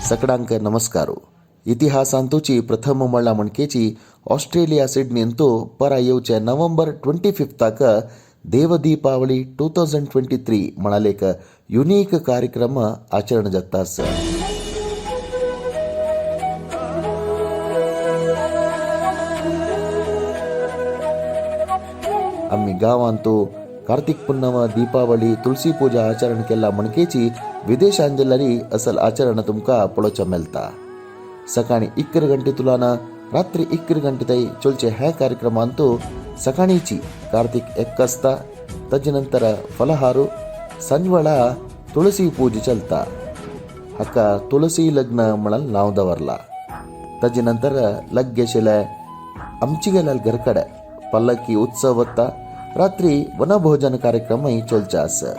सकडांक नमस्कारो. इतिहासांतूची प्रथम म्हणला म्हणकेची ऑस्ट्रेलिया सिडनींतू परा येवचे नोव्हेंबर 25 देवदीपावली 2023 म्हणालेक युनीक कार्यक्रम आचरण जाता आसा. आमी गांवांतू कार्तिक पुन्नम, दीपावली, तुळसी पूजा आचरण केला म्हणकेची विदेशांत जाल्यार असल आचरण तुमकां पळोवचें मेळटा. सकाळी 11 गंटे तुलान रात्री 11 गंटे तय चलचे ह्या कार्यक्रमांतू सकाळीची कार्तिक 1 आसता, ताजे नंतर फलहारू, सांजवेळा तुळसी पूजा चलता. हाका तुळसी लग्न म्हणून नांव दवरला. ताजे नंतर लग्गेशिले आमची गेल्यार घरकडे पल्लकी उत्सव वता, रात्री वनभोजन कार्यक्रमय चलचे आसा.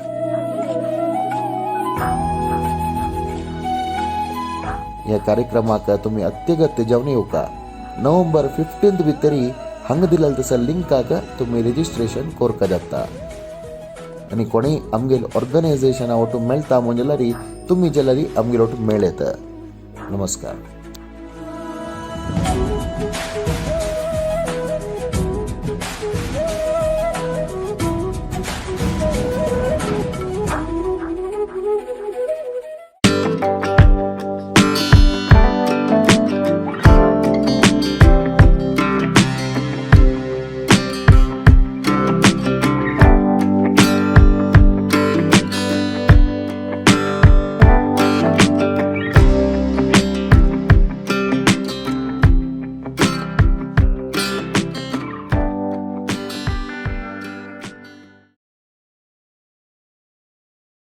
ह्या कार्यक्रमाक तुम्ही अत्यगत्य जेवण येवका. नोव्हेंबर 15 भितरी हांगा दिलेलं तसं लिंकाक तुम्ही रजिस्ट्रेशन कोरका जाता. आनी कोणीय आमगेल ऑर्गनायझेशना वटून मेळटा म्हूण जाल्यार तुमी जाल्यार आमगेल वटून मेळयता. नमस्कार.